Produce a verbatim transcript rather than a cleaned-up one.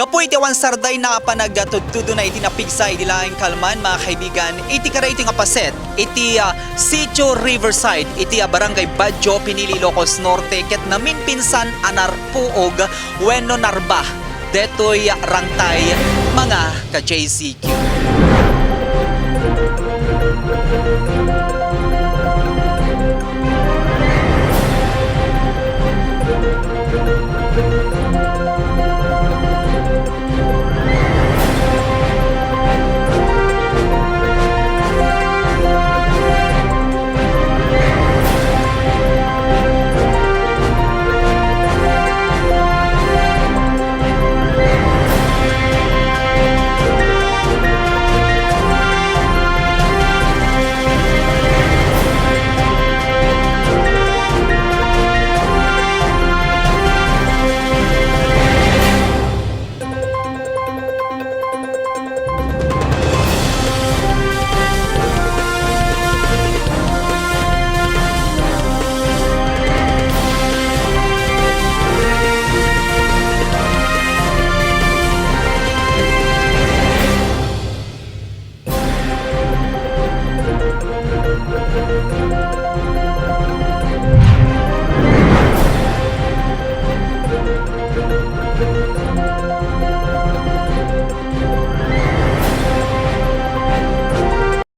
Gapu iti awan sardayna a panagtudtudona iti napigsa idi laeng kalman, mga kaibigan, iti kadaytoy nga paset, iti, ah, Sitio Riverside, iti, ah, Barangay Badjo, Pinili, Ilocos Norte, ket naminpinsan a narpuog wenno narba detoy rangtay, mga ka-J C Q.